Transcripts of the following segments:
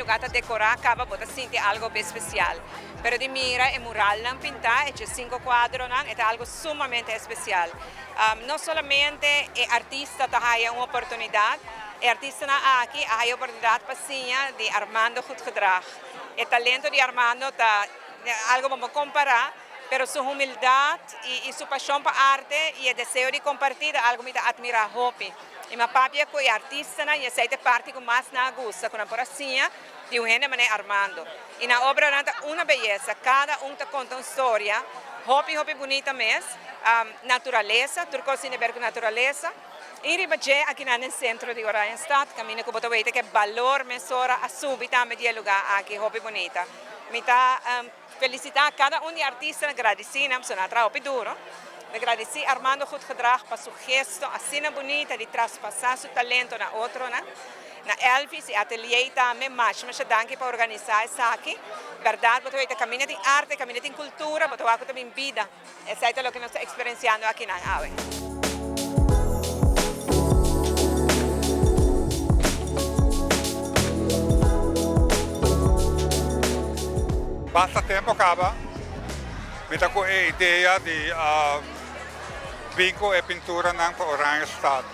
lugá ta dekorá kaba bo ta sinti algu hopi espesial. Pero di mira e muralnan pintá, e 5 kuadronan, e ta algu sumamente espesial. No solamente e artista ta haya un oportunidat, e artistanan aki a haya oportunidat pa siña di Armando Goedgedrag. E talento di Armando ta algu bo no por kompará, pero su humildat i su pashon pa arte i e deseo di kompartí ta algu mi ta atmirá hopi. I mi a papia ku e artistanan i esei ta e parti ku mas nan a gusta, ku nan por a siña di un hende manera Armando. I nan obranan ta una beyesa, kada un ta konta un storia hopi hopi bunita mes, naturalesa, tur kos tin di ber ku naturalesa. I riba dje akinan den sentro di Oranjestad, kaminda ku bo ta weten ku e balor mesora a subi tambe di e lugá aki, hopi bunita. Mi ta felisitá kada un di e artistanan, gradisí nan pasobra nan a traha hopi duro. Mi gradisí Armando Goedgedrag pa su gesto asina bunita di traspasá su talento na otronan. Na Elvis i Atelier tambe masha masha danki pa organisá esaki. Bèrdat bo ta weten kaminda tin arte, kaminda tin kultura, bo ta wak ku ta bin bida. Esei ta loke nos ta eksperensiando akinan awe. Basta tempo kaba mi ta ku e idea di bin ku e pinturanan pa Oranjestad.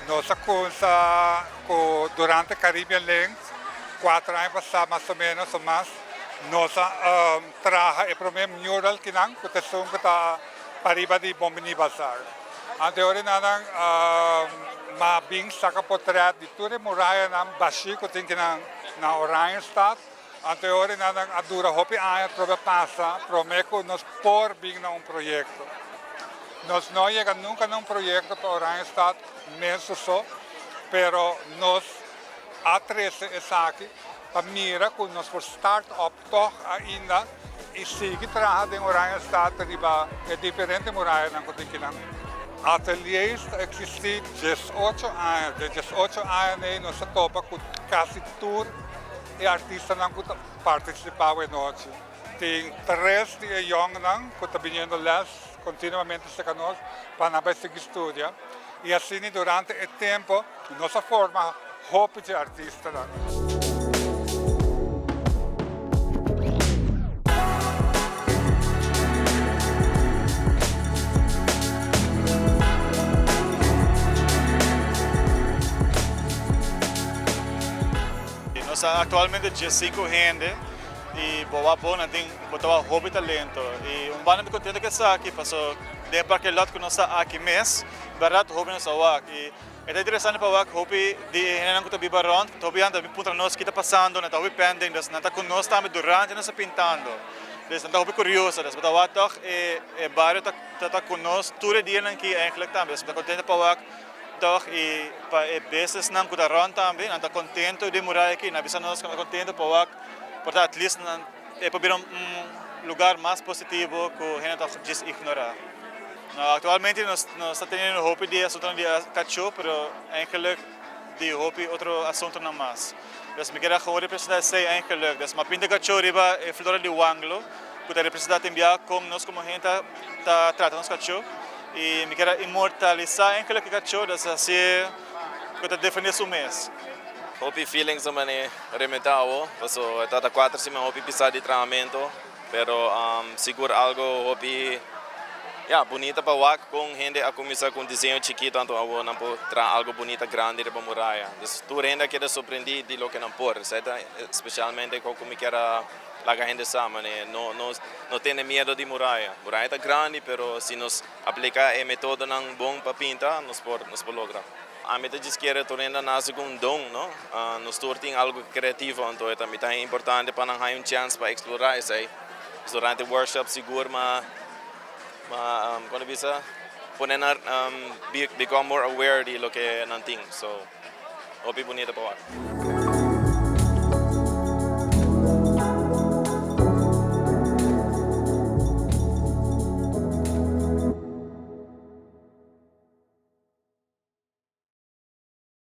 Nos a kumsa ku durante Caribbean Links kuater aña pasá mas o menos o mas nos a Traha e promé mural kinan ku ta esun ku ta pariba di Bombini Bazaar. Anteorinanan m'a bin saka potrèt di tur e murayanan bashí ku tin kinan na Oranjestad. Anteorinanan a dura hopi aña trobe pasa promé ku nos por bin na un proyekto. Nos no a yega nunka na un proyekto pa Oranjestad mes so, pero nos a trese esaki pa mira ku nos por start up Tòg ainda i sigui traha den Oranjestad riba e diferente murayanan ku tin kinan. Ateliers ta eksistí 18 aña. Den 18 aña ei nos a topa ku kasi tur e artistanan ku ta partisipá awenochi. Tin tres di e yòngnan ku ta biniendo lès kontinuamente serka nos pa nan bai sigui studia. I asina durante e tempu nos a forma hopi dje artistanan. Nos ta aktualmente 15 hende i bo wak bo nan tin bo ta wak hopi talento i un banda mi kontento ku esaki paso den e parke lot ku nos ta aki mes bèrdat hopi nos a wak i E ta interesante pa wak hopi di e hendenan ku ta biba rònt, hopi nan ta bin puntra nos ki ta pasando, nan ta hopi pending, dus nan ta ku nos tambe durante nos ta pintando. Dus nan ta hopi kurioso, dus bo ta wak tòg e e bario ta ta ku nos tur e dianan aki eigentlik tambe. Dus mi ta kontento pa wak tòg i pa e businessnan ku ta rònt tambe, nan ta kontento di e murai aki, nan a bisa nos ku nan ta kontento pa wak por ta at least nan e por bira un lugar mas positivo ku hende ta djis ignorá. Actualmente nos nos ta teniendo hopi di asuntonan di kachó, pero eigenlijk di hopi otro asuntonan mas. Dus mi kier a gewoon representa esei eigenlijk. Dus mi a pinta kachó riba e flora di wanglo, ku ta representa tin bia kon nos komo hende ta ta trata nos kachó. I mi kier a inmortalisa eigenlijk e kachó, dus hasié ku ta defende su mes. Hopi feelings a mane rementa awo, paso e tabata kuater siman hopi pisá di trahamento. Pero sigur algo hopi ya bunita pa wak con hende a cuminsa cu un diseño chikito anto awor nan por traha algo bunita grandi riba muraya. Dus tur hende a keda sorprendi di loke nan por. Esei ta specialmente cu mi kier a laga hende sa mane no no no tene miedo di muraya. Muraya ta grandi pero si nos aplica e metodonan bon pa pinta nos por nos por logra. Ami ta djis kere tur hende a nace cu un don, no? Nos tur tin algo creativo, anto e ta mi ta importante pa nan haya un chance pa explora esey. Durante workshop sigur ma ma con ta bisa pone nan become more aware di loke nan tin. So hopi bunita pa wak.